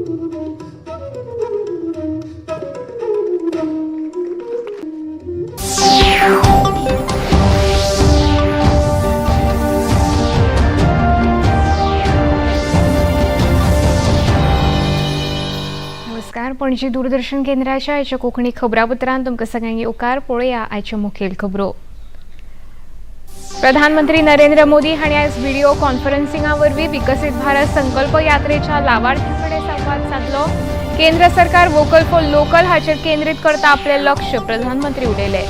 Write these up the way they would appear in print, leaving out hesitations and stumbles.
नमस्कार, पणजी दूरदर्शन केंद्राच्या आयच्या कोंकणी खबरापत्रांत तुमकां सगळ्यांक येवकार. पळोवया आयच्यो मुखेल खबरो. प्रधानमंत्री नरेंद्र मोदी हांणी आयज व्हिडिओ कॉन्फरन्सिंगा वरवीं विकसीत भारत संकल्प यात्रेच्या लावार्थ्यां कडेन संवाद सादलो. केंद्र सरकार वोकल फॉर लोकल हाचेर केंद्रीत करता आपलें लक्ष, प्रधानमंत्री उलयले.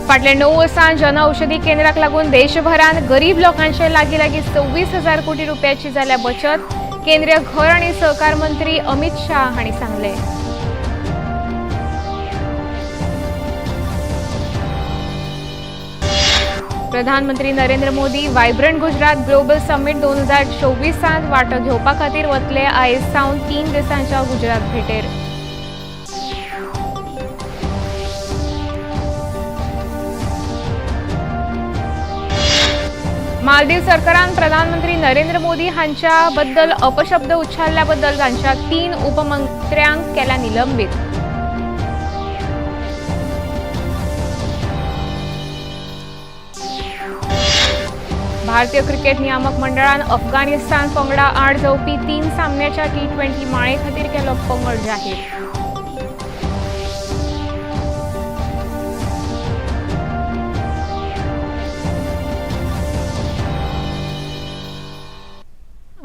फाटल्या 9 वर्सां जनऔषधी केंद्राक लागून देशभरांत गरीब लोकांचे लागीं लागीं 26,000 कोटी रुपयाची जाल्या बचत, केंद्रीय घर आणि सहकार मंत्री अमित शाह हांणी सांगलें. प्रधानमंत्री Narendra Modi vibrant Gujarat global summit 2024 वांटो घेवपा खातीर वतले आयज सावन 3 दिसांच्या गुजरात भेटेर. मालदीव सरकारान प्रधानमंत्री नरेंद्र मोदी हांच्या बद्दल अपशब्द उच्चारल्याबद्दल तांच्या 3 उपमंत्र्यांक केल्या निलंबीत. भारतीय क्रिकेट नियामक मंडळान अफगाणिस्तान पंगडा आड जावपी 3 सामन्याच्या T20 माळे खातीर केलो पंगड जाहीर.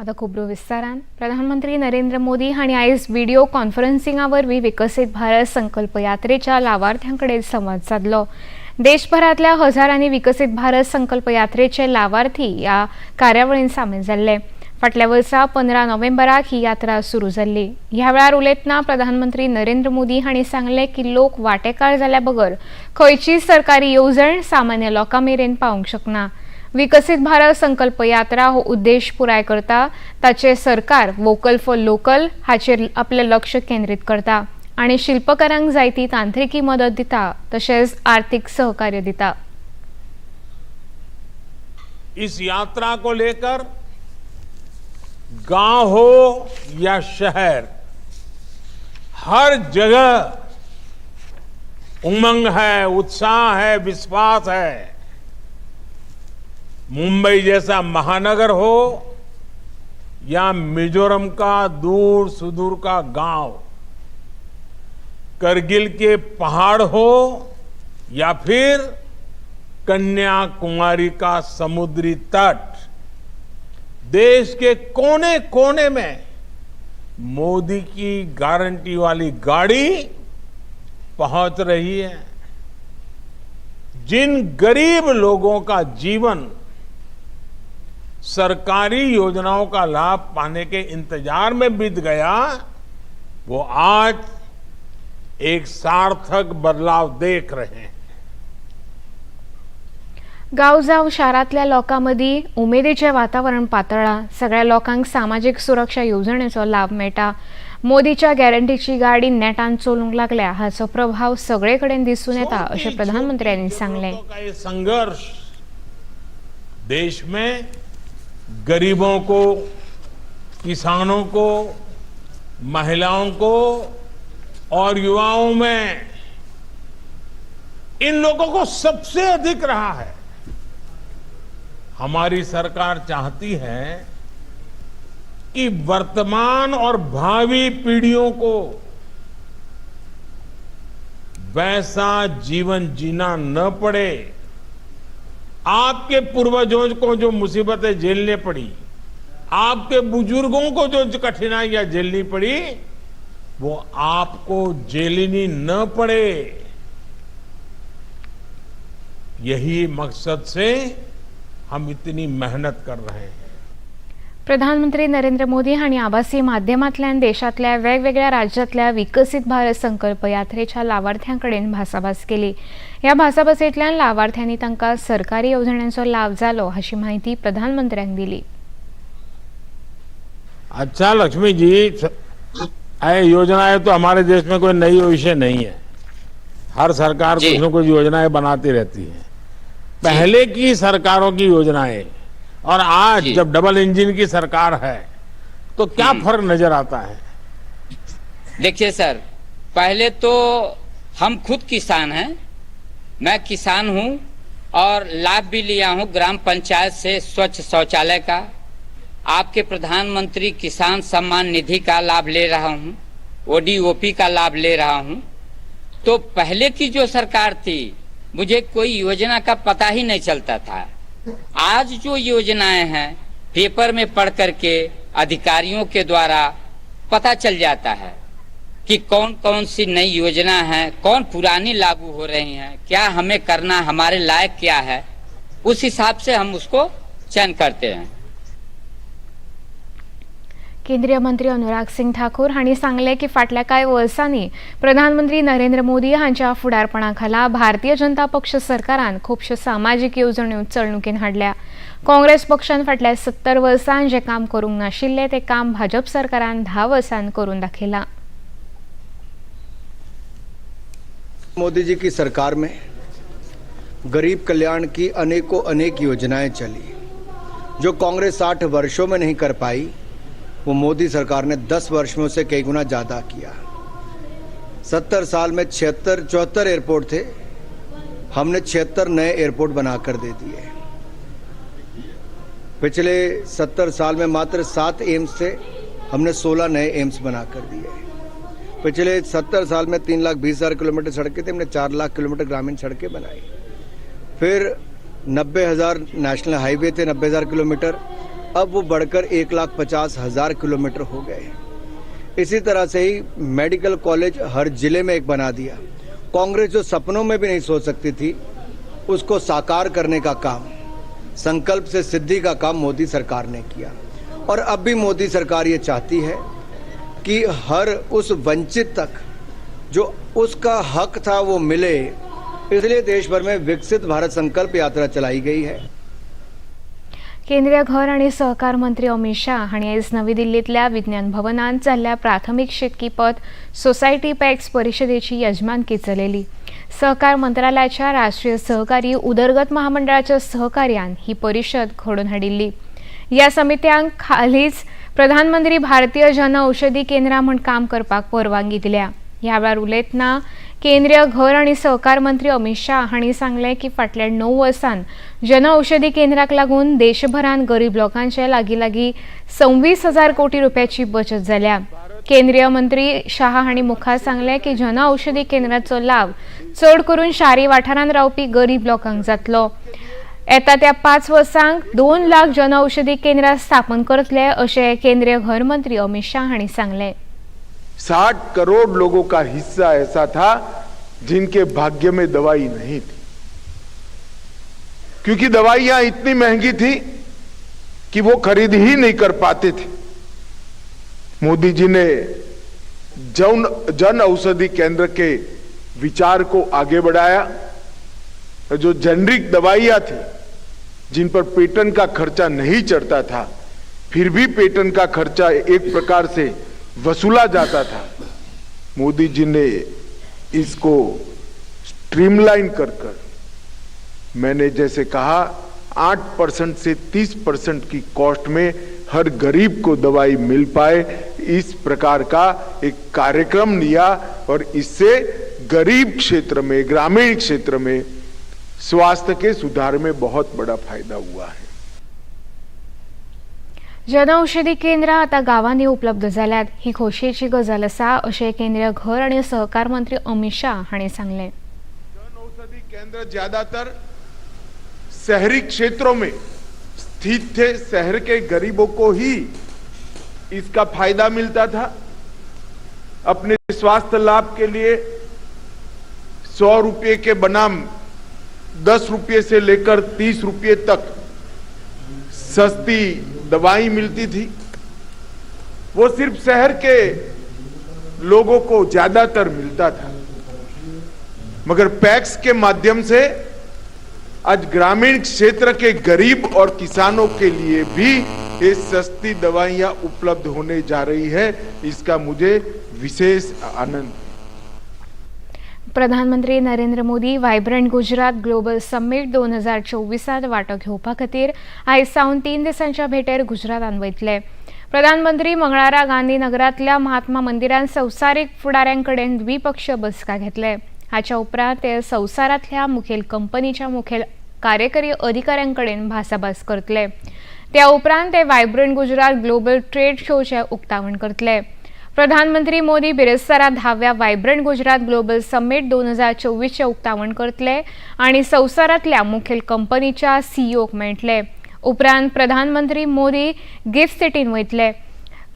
आता खबरो विस्तारान. प्रधानमंत्री नरेंद्र मोदी हांणी आयज व्हिडिओ कॉन्फरन्सिंगा वरवीं विकसीत भारत संकल्प यात्रेच्या लावार्थ्यां कडेन संवाद सादलो. देशभरांतल्या हजारांनी विकसीत भारत संकल्प यात्रेचे लावार्थी ह्या कार्यावळींत सामील जाल्ले. फाटल्या वर्सा 15 नोव्हेंबराक ही यात्रा सुरू जाल्ली. ह्या वेळार उलयतना प्रधानमंत्री नरेंद्र मोदी हांणी सांगलें की लोक वांटेकार जाल्या बगर खंयचीय सरकारी येवजण सामान्य लोकां मेरेन पावूंक शकना. विकसीत भारत संकल्प यात्रा हो उद्देश पुराय करता. ताचे सरकार वोकल फॉर लोकल हाचेर आपलें लक्ष केंद्रीत करता आनी शिल्पकारांक जायती तांत्रिकी मदत दिता, तशेंच आर्थिक सहकार्य दिता. इस यात्रा को लेकर गांव हो या शहर, हर जगह उमंग है, उत्साह है, विश्वास है. मुंबई जैसा महानगर हो या मिजोरम का दूर सुदूर का गांव, करगिल के पहाड़ हो या फिर कन्याकुमारी का समुद्री तट, देश के कोने कोने में मोदी की गारंटी वाली गाड़ी पहुंच रही है. जिन गरीब लोगों का जीवन सरकारी योजनाओं का लाभ पाने के इंतजार में बीत गया, वो आज एक सार्थक बदलाव देख रहे हैं. गांव जावं शारांतल्या लोकां मदीं उमेदीचें वातावरण पातळ्ळां. सगळ्या लोकांक सामाजीक सुरक्षा येवजणेचो लाभ मेळटा. मोदीच्या गॅरंटीची गाडी नेटान चलूंक लागल्या, हाचो प्रभाव सगळे कडेन दिसून येता, अशें प्रधानमंत्र्यांनी सांगलें. का ये संघर्ष देश में गरीबों को, किसानों को, महिलाओं को और युवाओं में इन लोगों को सबसे अधिक रहा है. हमारी सरकार चाहती है कि वर्तमान और भावी पीढ़ियों को वैसा जीवन जीना न पड़े. आपके पूर्वजों को जो मुसीबतें झेलनी पड़ी, आपके बुजुर्गों को जो कठिनाइयां झेलनी पड़ी, वो आपको झेलनी न पड़े, यही मकसद से हम इतनी मेहनत कर रहे हैं. प्रधानमंत्री नरेंद्र मोदी हांणी आभासी माध्यमांतल्यान देशांतल्या वेगवेगळ्या राज्यांतल्या विकसीत भारत संकल्प यात्रेच्या लावार्थ्यां कडेन भासाभास केली. ह्या भासाभासेंतल्यान लावार्थ्यांनी तांकां सरकारी येवजण्यांचो लाभ जालो हाची म्हायती प्रधानमंत्र्यांक दिली. अच्छा लक्ष्मी जी, योजनाएं तो हमारे देश में कोई नई विषय नहीं है. हर सरकार कुछ न कुछ योजनाएं बनाती रहती है. पहले की सरकारों की योजनाएं और आज जब डबल इंजन की सरकार है, तो क्या फर्क नजर आता है? देखिए सर, पहले तो हम खुद किसान हैं, मैं किसान हूं और लाभ भी लिया हूं ग्राम पंचायत से स्वच्छ शौचालय का, आपके प्रधानमंत्री किसान सम्मान निधि का लाभ ले रहा हूं, ओडीओपी का लाभ ले रहा हूं। तो पहले की जो सरकार थी, मुझे कोई योजना का पता ही नहीं चलता था। आज जो योजनाएं हैं, पेपर में पढ़ करके अधिकारियों के द्वारा पता चल जाता है कि कौन कौन सी नई योजना है, कौन पुरानी लागू हो रही है, क्या हमें करना, हमारे लायक क्या है, उस हिसाब से हम उसको चयन करते हैं। केंद्रीय मंत्री अनुराग सिंग ठाकूर हांणी सांगलें की फाटल्या कांय वर्सांनी प्रधानमंत्री नरेंद्र मोदी हांच्या फुडारपणा खाला भारतीय जनता पक्ष सरकारान खुबश्यो सामाजीक येवजण्यो चलणुकेन हाडल्या. काँग्रेस पक्षान फाटल्या 70 वर्सां जें काम करूंक नाशिल्लें तें काम भाजप सरकारान 10 वर्सां करून दाखयलां. मोदी जी की सरकार में गरीब कल्याण की अनेकों अनेक योजनाएं चली. जो कांग्रेस 60 वर्षों में नहीं कर पाई, वो मोदी सरकार ने 10 वर्ष में उससे कई गुना ज़्यादा किया. 70 साल में 76 74 एयरपोर्ट थे, हमने 76 नए एयरपोर्ट बनाकर दे दिए. पिछले 70 साल में मात्र 7 एम्स थे, हमने 16 नए एम्स बनाकर दिए. पिछले 70 साल में 3,20,000 किलोमीटर सड़कें थे, हमने 4 लाख किलोमीटर ग्रामीण सड़कें बनाई. फिर 90,000 नेशनल हाईवे थे, 90,000 किलोमीटर, अब वो बढ़कर 1,50,000 किलोमीटर हो गए. इसी तरह से ही मेडिकल कॉलेज हर जिले में एक बना दिया. कांग्रेस जो सपनों में भी नहीं सोच सकती थी, उसको साकार करने का काम, संकल्प से सिद्धि का काम मोदी सरकार ने किया. और अब भी मोदी सरकार ये चाहती है कि हर उस वंचित तक जो उसका हक था वो मिले, इसलिए देश भर में विकसित भारत संकल्प यात्रा चलाई गई है. केंद्रीय घर आणि सहकार मंत्री अमित शाह हांणी आयज नवी दिल्लींतल्या विज्ञान भवनांत जाल्ल्या प्राथमीक शेतकी पत सोसायटी पॅक्स परिशदेची यजमानकी चलयली. सहकार मंत्रालयाच्या राष्ट्रीय सहकारी उदरगत महामंडळाच्या सहकार्यान ही परिशद घडोवन हाडिल्ली. ह्या समित्यांक हालींच प्रधानमंत्री भारतीय जन औषधी केंद्रां म्हूण काम करपाक परवानगी दिल्या. ह्या वेळार उलयतना केंद्रीय घर आनी सहकार मंत्री अमित शाह हांणी सांगलें की फाटल्या 9 वर्सांत जन औषधी केंद्राक लागून देशभरांत गरीब लोकांचे लागीं लागीं 26,000 कोटी रुपयाची बचत जाल्या. केंद्रीय मंत्री शाह हांणी मुखार सांगलें की जन औषधी केंद्राचो लाव चड करून शारी वाठारांत रावपी गरीब लोकांक जातलो. येता त्या 5 वर्सांक 2 लाख जन औषधी केंद्रां स्थापन करतले, अशें केंद्रीय घर मंत्री अमित शाह हांणी सांगलें. 60 करोड़ लोगों का हिस्सा ऐसा था जिनके भाग्य में दवाई नहीं थी, क्योंकि दवाइयां इतनी महंगी थी कि वो खरीद ही नहीं कर पाते थे. मोदी जी ने जन जन औषधि केंद्र के विचार को आगे बढ़ाया. जो जेनरिक दवाइयां थी, जिन पर पेटेंट का खर्चा नहीं चढ़ता था, फिर भी पेटेंट का खर्चा एक प्रकार से वसूला जाता था, मोदी जी ने इसको स्ट्रीमलाइन कर कर, मैंने जैसे कहा, 8% से 30% की कॉस्ट में हर गरीब को दवाई मिल पाए, इस प्रकार का एक कार्यक्रम लिया और इससे गरीब क्षेत्र में, ग्रामीण क्षेत्र में स्वास्थ्य के सुधार में बहुत बड़ा फायदा हुआ है. जनऔषधी केंद्रां आतां गांवांनी उपलब्ध जाल्यात, ही खोशयेची गजाल आसा, अशें केंद्रीय घर आनी सहकार मंत्री अमित शाह हांणी सांगलें. जन औषधि केंद्र ज्यादातर शहरी क्षेत्रों में स्थित थे. शहर के गरीबों को ही इसका फायदा मिलता था. अपने स्वास्थ्य लाभ के लिए 100 रुपये के बनाम 10 रुपये से लेकर 30 रुपये तक सस्ती दवाई मिलती थी. वो सिर्फ शहर के लोगों को ज्यादातर मिलता था, मगर पैक्स के माध्यम से आज ग्रामीण क्षेत्र के गरीब और किसानों के लिए भी ये सस्ती दवाइयां उपलब्ध होने जा रही है. इसका मुझे विशेष आनंद है. प्रधानमंत्री Narendra Modi vibrant Gujarat global summit 2024त वांटो घेवपा खातीर आयज सावन 3 दिसांच्या भेटेर गुजरातान वयतले. प्रधानमंत्री मंगळारा गांधीनगरांतल्या महात्मा मंदिरांत संवसारीक फुडाऱ्यां कडेन द्विपक्षीय बसका घेतले. हाच्या उपरांत ते संवसारांतल्या मुखेल कंपनीच्या मुखेल कार्यकारी अधिकाऱ्यां कडेन भासाभास करतले. त्या उपरांत ते वायब्रंट गुजरात ग्लोबल ट्रेड शोचें उक्तावण करतले. प्रधानमंत्री मोदी बिरेस्तारा 10व्या वायब्रंट गुजरात ग्लोबल समीट 2024चें उक्तावण करतले आनी संवसारांतल्या मुखेल कंपनीच्या सीईओक मेळटले. उपरांत प्रधानमंत्री मोदी गिफ्ट सिटीन वयतले.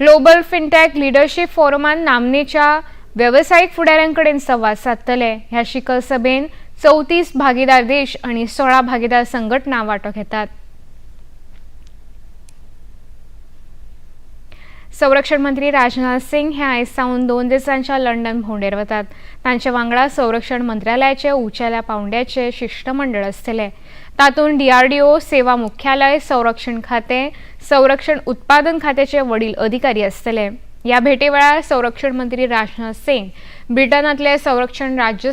ग्लोबल फिनटॅक लिडरशीप फोरमान नामनेच्या वेवसायीक फुडाऱ्यां कडेन संवाद सादतले. ह्या शिखर सभेन 34 भागीदार देश आनी 16 भागीदार संघटना वांटो घेतात. संरक्षण मंत्री राजनाथ सिंग हे आयज सावन 2 दिसांच्या लंडन भोंवडेर वतात. तांचे वांगडा संरक्षण मंत्रालयाचे उंचेल्या पावंड्याचे शिश्टमंडळ आसतले. तातूंत डीआरडीओ, सेवा मुख्यालय, संरक्षण खातें, संरक्षण उत्पादन खात्याचे वडील अधिकारी आसतले. ह्या भेटे वेळार संरक्षण मंत्री राजनाथ सिंग ब्रिटनांतले संरक्षण राज्य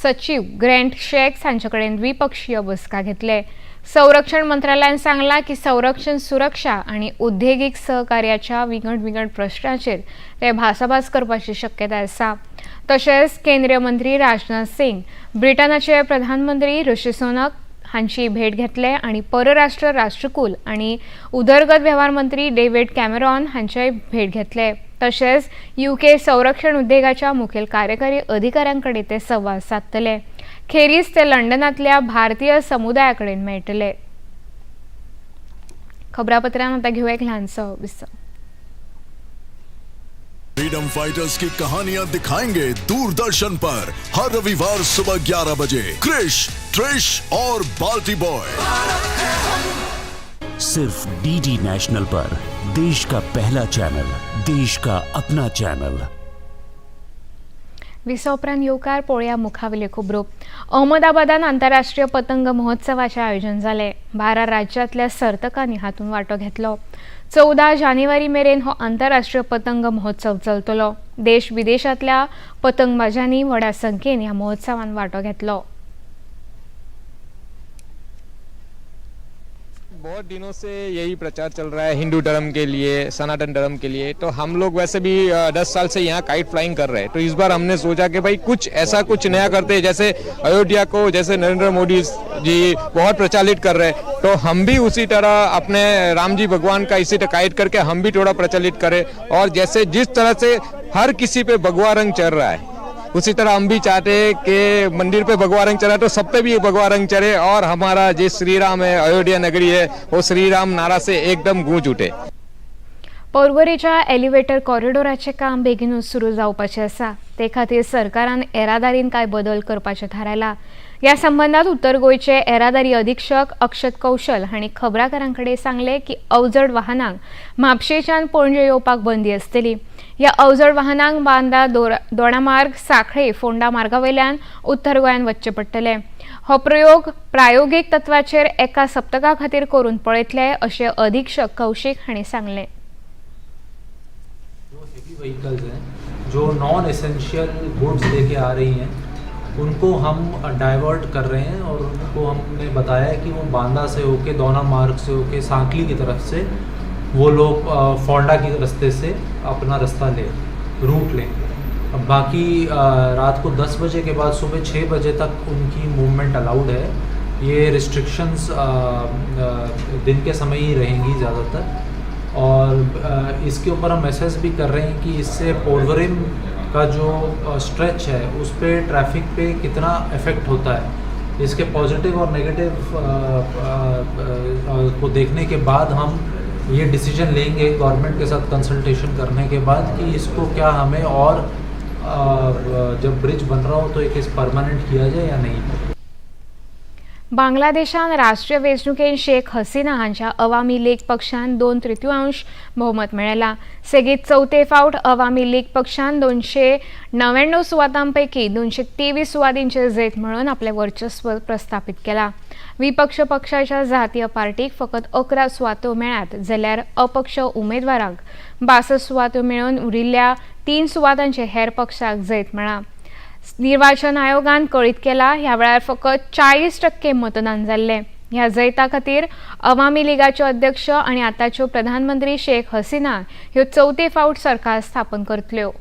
सचीव ग्रँट शेक्स हांचे कडेन द्विपक्षीय बसका घेतले. संरक्षण मंत्रालयान सांगलां की संरक्षण सुरक्षा आनी उद्देगीक सहकार्याच्या विंगड विंगड प्रश्नाचेर ते भासाभास करपाची शक्यताय आसा. तशेंच केंद्रीय मंत्री राजनाथ सिंग ब्रिटनाचे प्रधानमंत्री ऋषी सुनक हांची भेट घेतले आनी परराष्ट्र राष्ट्रकुल आनी उदरगत वेव्हार मंत्री डेव्हिड कॅमेरॉन हांचीय भेट घेतले. तशेंच युके संरक्षण उद्देगाच्या मुखेल कार्यकारी अधिकाऱ्यां कडेन ते संवाद सादतले. खेरीज ते लंडनांतल्या भारतीय समुदाया कडेन मेळटले. खबरापत्रांत आतां घेवया एक ल्हानसो विसव. फ्रीडम फाइटर्स की कहानियां दिखाएंगे दूरदर्शन पर हर रविवार सुबह 11 बजे क्रिश, ट्रिश और बाल्टी बॉय। सिर्फ डीडी नेशनल पर देश का पहला चैनल, देश का अपना चैनल। विसवा उपरांत येवकार. पळोवया मुखावेल्यो खबरो. अहमदाबादान आंतरराष्ट्रीय पतंग महोत्सवाचें आयोजन जालें. 12 राज्यांतल्या सर्तकांनी हातूंत वांटो घेतलो. 14 जानेवारी मेरेन हो आंतरराष्ट्रीय पतंग महोत्सव चलतलो. देश विदेशांतल्या पतंगबाजांनी व्हडा संख्येन ह्या महोत्सवान वांटो घेतलो. बहुत दिनों से यही प्रचार चल रहा है हिंदू धर्म के लिए, सनातन धर्म के लिए। तो हम लोग वैसे भी 10 साल से यहाँ काइट फ्लाइंग कर रहे हैं, तो इस बार हमने सोचा कि भाई कुछ ऐसा कुछ नया करते हैं। जैसे अयोध्या को जैसे नरेंद्र मोदी जी बहुत प्रचलित कर रहे हैं, तो हम भी उसी तरह अपने राम जी भगवान का इसी तरह काइट करके हम भी थोड़ा प्रचलित करें। और जैसे जिस तरह से हर किसी पे भगवा रंग चढ़ रहा है, उसी तरह हम भी चाहते हैं कि मंदिर पे भगवा रंग चढ़ा तो सब पे भी भगवा रंग चढ़े और हमारा जो श्री राम है, अयोध्या नगरी है, वो श्री राम नारा से एकदम गूंज उठे। पर्वरेच्या एलिव्हेटर कॉरिडोराचें काम बेगीनूच सुरू जावपाचें आसा. ते खातीर सरकारान येरादारीन कांय बदल करपाचें थारायलां. ह्या संबंदांत उत्तर गोंयचे येरादारी अधिक्षक अक्षत कौशल हांणी खबराकारां कडेन सांगलें की अवजड वाहनांक म्हापशेंच्यान पणजे येवपाक बंदी आसतली. ह्या अवजड वाहनांक बांदा दोणामार्ग, सांखळे, फोंडा मार्गा वयल्यान उत्तर गोंयांत वचचें पडटलें. हो प्रयोग प्रायोगीक तत्वाचेर एका सप्तका खातीर करून पळयतले अशें अधिक्षक कौशीक हांणी सांगलें. जो हेवी व्हीकल्स हैं, जो नॉन एसेंशियल गुड्स लेके आ रही हैं, उनको हम डाइवर्ट कर रहे हैं और उनको हमने बताया है कि वो बांदा से होके, दौना मार्ग से होके, सांकली की तरफ से वो लोग फोंडा के रास्ते से अपना रास्ता ले, रूट लें। अब बाकी रात को 10 बजे के बाद सुबह 6 बजे तक उनकी मूवमेंट अलाउड है। ये रिस्ट्रिक्शंस दिन के समय ही रहेंगी ज़्यादातर और इसके ऊपर हम असेस भी कर रहे हैं कि इससे पोरवरिम का जो स्ट्रेच है, उस पर ट्रैफिक पे कितना इफ़ेक्ट होता है। इसके पॉजिटिव और नेगेटिव को देखने के बाद हम ये डिसीजन लेंगे, गवर्नमेंट के साथ कंसल्टेशन करने के बाद, कि इसको क्या हमें और जब ब्रिज बन रहा हो तो एक इस परमानेंट किया जाए या नहीं। बांगलादेशान राष्ट्रीय वेंचणुकेंत शेख हसीना हांच्या अवामी लीग पक्षान 2/3 भोवमत मेळयलां. सेगीत चवथे फावट अवामी लीग पक्षान 299 सुवातां पैकी 223 सुवातींचेर जैत मेळोवन आपलें वर्चस्व प्रस्थापीत केलां. विपक्ष पक्षाच्या जातीय पार्टीक फकत 11 सुवातो मेळ्ळ्यात, जाल्यार अपक्ष उमेदवारांक 62 सुवातो मेळोवन उरिल्ल्या 3 सुवातांचेर हेर पक्षाक जैत मेळ्ळां. निर्वाचन आयोगान कळीत केला, ह्या वेळार फकत 40% मतदान जाल्लें. ह्या जैता खातीर अवामी लिगाच्यो अध्यक्ष आनी आतांच्यो प्रधानमंत्री शेख हसिना ह्यो चवथे फावट सरकार स्थापन करतल्यो.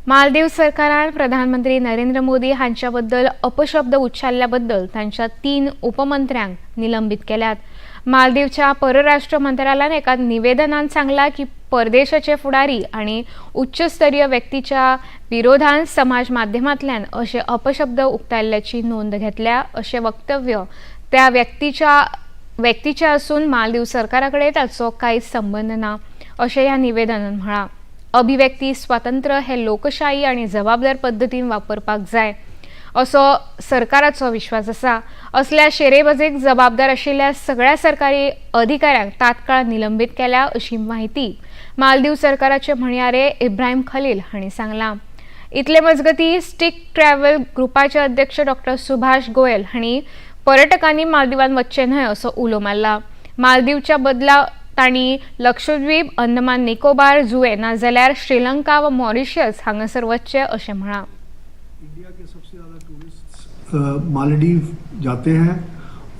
मालदीव सरकारान प्रधानमंत्री नरेंद्र मोदी हांच्या बद्दल अपशब्द उच्चारल्या बद्दल तांच्या 3 उपमंत्र्यांक निलंबीत केल्यात. मालदीवच्या परराष्ट्र मंत्रालयान एका निवेदनान सांगला की परदेशाचे फुडारी आनी उच्चस्तरीय व्यक्तीच्या विरोधान समाज माध्यमांतल्यान अशे अपशब्द उक्तायल्ल्याची नोंद घेतल्या अशें वक्तव्य त्या व्यक्तीचे आसून मालदीव सरकारा कडेन ताचो कांयच संबंद ना अशें ह्या निवेदनान म्हळां. अभिव्यक्ती स्वातंत्र्य हे लोकशाही आनी जबाबदार पद्दतीन वापरपाक जाय असो सरकाराचो विश्वास आसा. असल्या शेरेबाजेक जबाबदार आशिल्ल्या सगळ्या सरकारी अधिकाऱ्यांक तात्काळ निलंबीत केल्या अशी म्हायती मालदीव सरकाराचे म्हणयारे इब्राहिम खलील हांणी सांगलां. इतले मजगती स्टिक ट्रॅव्हल ग्रुपाचे अध्यक्ष डॉक्टर सुभाष गोयल हांणी पर्यटकांनी मालदिवान वचचें न्हय असो उलो मारला. मालदीवच्या बदला तांणी लक्षद्वीप, अंदमान निकोबार जुवे नाजाल्यार श्रीलंका वा मॉरिशस हांगासर वचचें अशें म्हळां. इंडिया के सबसे ज़्यादा टूरिस्ट मालदीव जाते हैं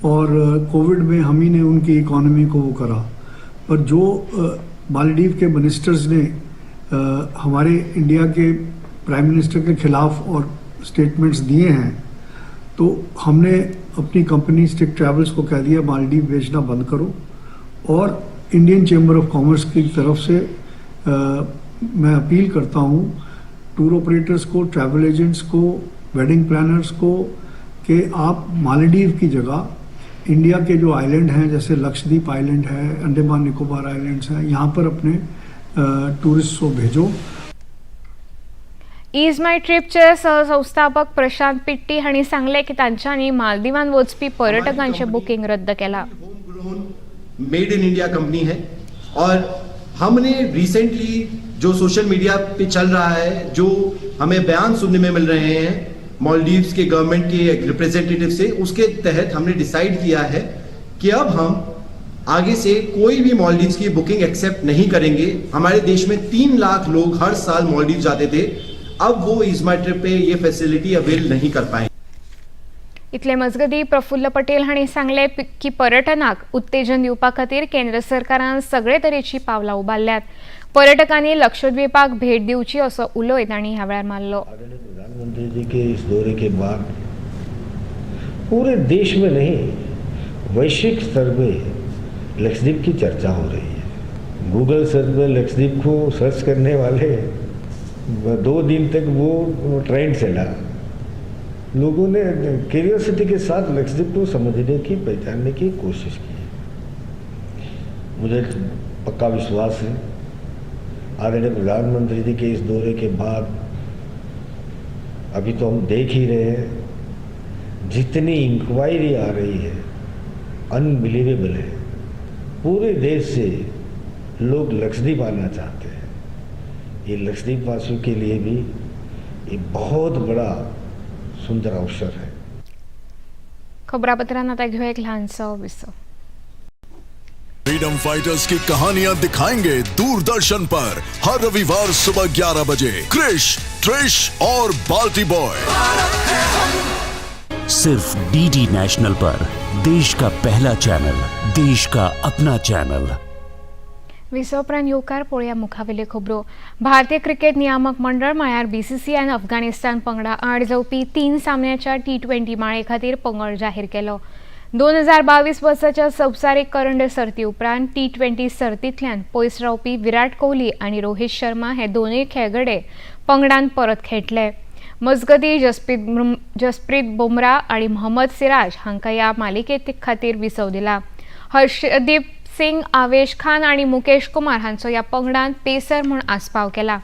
और कोविड में हम ही ने उनकी इकोनॉमी को वो करा, पर जो मालदीव के मिनिस्टर्स ने हमारे India K prime minister K खिलाफ और स्टेटमेंट्स दिए हैं, तो हमने अपनी कंपनी स्टिक ट्रैवल्स को कह दिया मालदीव भेजना बंद करो। और इंडियन चैम्बर ऑफ कॉमर्स की तरफ से मैं अपील करता हूँ टूर ऑपरेटर्स को, ट्रैवल एजेंट्स को, वेडिंग प्लानर्स को कि आप मालदीव की जगह इंडिया के जो आइलैंड हैं, जैसे लक्षद्वीप आइलैंड है, अंडमान निकोबार आइलैंड्स हैं, यहाँ पर अपने टूरिस्ट को भेजो। Is माय ट्रिपचे सहसंस्थापक प्रशांत पिट्टी हांणी सांगलें की तांच्यांनी मालदिवान वचपी पर्यटकांचें बुकींग रद्द केलां. मेड इन इंडिया कंपनी है और हमने रिसेंटली जो सोशल मीडिया पे चल रहा है, जो हमें बयान सुनने में मिल रहे हैं मालदीव्स के गवर्नमेंट के एक रिप्रेजेंटेटिव से, उसके तहत हमने डिसाइड किया है कि अब हम आगे से कोई भी मालदीव्स की बुकिंग एक्सेप्ट नहीं करेंगे। हमारे देश में 3 लाख लोग हर साल मालदीव जाते थे, अब वो ईज माई ट्रिप पे ये फैसिलिटी अवेल नहीं कर पाएंगे। इतले मजगती प्रफुल्ल पटेल हांणी सांगलें की पर्यटनाक उत्तेजन दिवपा खातीर केंद्र सरकारान सगळे तरेची पावलां उबारल्यात. पर्यटकांनी लक्षद्वीपाक भेट दिवची असो उलोय तांणी ह्या वेळार मारलो. आदरणीय प्रधानमंत्री जी के इस दौरे के बाद पूरे देश में नहीं, वैश्विक स्तर पे लक्षद्वीप की चर्चा हो रही है। गूगल सर्च में लक्षद्वीप को सर्च करने वाले 2 दिन तक वो ट्रेंड चला। लोगों ने क्यूरियोसिटी के साथ लक्षद्वीप को समझने की, पहचानने की कोशिश की। मुझे पक्का विश्वास है आदरणीय प्रधानमंत्री जी के इस दौरे के बाद अभी तो हम देख ही रहे हैं, जितनी इंक्वायरी आ रही है अनबिलीवेबल है। पूरे देश से लोग लक्षद्वीप आना चाहते हैं। ये लक्षद्वीप वासियों के लिए भी ये बहुत बड़ा सुंदर अवसर है। खबरापत्रांत आता घेऊया एक ल्हानसो विसव. फ्रीडम फाइटर्स की कहानियां दिखाएंगे दूरदर्शन पर हर रविवार सुबह 11 बजे क्रिश, ट्रिश और बाल्टी बॉय। सिर्फ डीडी नेशनल पर देश का पहला चैनल, देश का अपना चैनल। विसव उपरांत येवकार पळोवया मुखावेल्यो खबरो. भारतीय क्रिकेट नियामक मंडळ म्हळ्यार बीसीसीआयन अफगाणिस्तान पंगडा आड जावपी 3 सामन्याच्या T20 माळे खातीर पंगड जाहीर केलो. 2022 वर्साच्या संवसारीक करंड सर्ती उपरांत T20 सर्तींतल्यान पयस रावपी विराट कोहली आनी रोहित शर्मा हे दोनूय खेळगडे पंगडान परत खेळटले. मजगती जसप्रीत बुमरा आनी मोहम्मद सिराज हांकां ह्या मालिके खातीर विसव दिला. हर्षदीप सिंग, आवेश खान आनी मुकेश कुमार हांचो ह्या पंगडान पेसर म्हूण आस्पाव केला.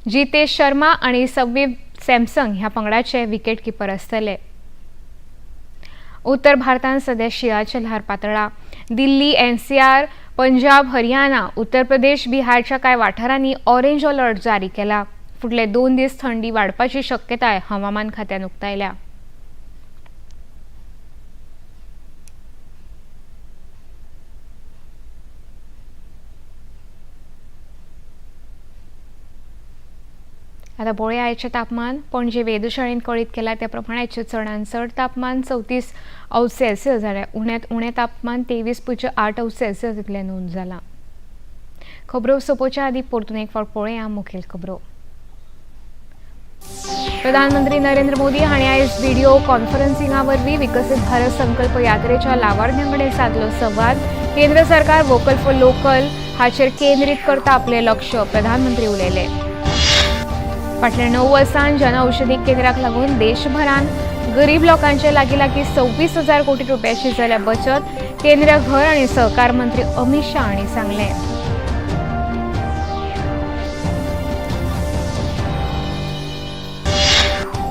जितेश शर्मा आनी सवीब सॅमसंग ह्या पंगडाचे विकेट किपर आसतले. उत्तर भारतांत सध्या शिंयाचें ल्हार पातळ्ळां. दिल्ली, एनसीआर, पंजाब, हरियाणा, उत्तर प्रदेश, बिहारच्या कांय वाठारांनी ऑरेंज अलर्ट जारी केला. फुडले 2 दीस थंडी वाडपाची शक्यताय हवामान खात्यान उक्तायल्या. आतां पळोवया आयचें तापमान. पणजे वेधशाळेन कळीत केलां त्या प्रमाण आयचें चडांत चड तापमान 34 अंश सेल्सियस जाल्यार उण्यांत उणें तापमान 23.8 अंश सेल्सियस इतलें नोंद जालां. खबरो सोंपोवच्या आदीं परतून एक फावट पळोवया मुखेल खबरो. प्रधानमंत्री नरेंद्र मोदी हांणी आयज व्हिडिओ कॉन्फरन्सिंगा वरवीं विकसीत भारत संकल्प यात्रेच्या लावार्थ्यां कडेन सादलो संवाद. केंद्र सरकार वोकल फॉर लोकल हाचेर केंद्रीत करता आपलें लक्ष, प्रधानमंत्री उलयले. फाटल्या 9 वर्सां जनऔषधी केंद्राक लागून देशभरांत गरीब लोकांचे लागीं लागीं 26,000 कोटी रुपयाची जाल्या बचत, केंद्रीय घर आनी सहकार मंत्री अमित शाह हांणी सांगलें.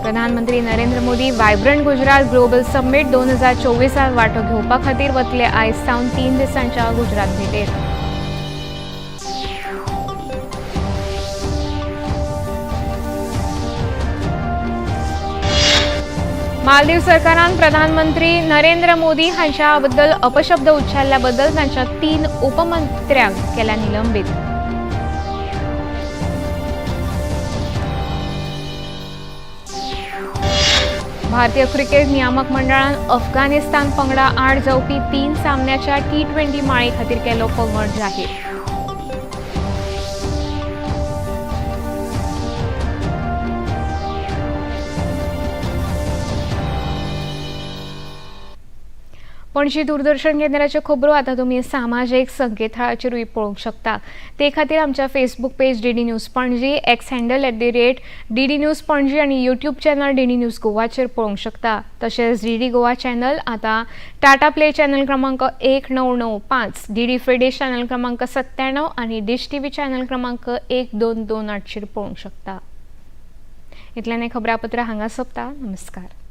प्रधानमंत्री Narendra Modi vibrant Gujarat global summit 2024 वांटो घेवपा खातीर वतले आयज सावन 3 दिसांच्या गुजरात भेटेर. मालदीव सरकारान प्रधानमंत्री नरेंद्र मोदी हांच्या बद्दल अपशब्द उच्चारल्याबद्दल तांच्या 3 उपमंत्र्यांक केल्या निलंबीत. भारतीय क्रिकेट नियामक मंडळान अफगाणिस्तान पंगडा आड जावपी 3 सामन्याच्या T20 माळे खातीर केलो पंगड जाहीर. पणजी दूरदर्शन केंद्राच्यो खबरो आतां तुमी सामाजीक संकेतथळाचेरूय पळोवंक शकता. ते खातीर आमच्या Facebook page DD news Panaji, X handle @DD news Panaji आनी यूट्यूब चॅनल DD news गोवाचेर पळोवंक शकता. तशेंच DD Goa channel आतां टाटा प्ले चॅनल क्रमांक 1995, DD free डिश चॅनल क्रमांक 97 आनी डिश TV channel क्रमांक 1228 पळोवंक शकता. इतल्यान खबरापत्र हांगा सोंपता. नमस्कार.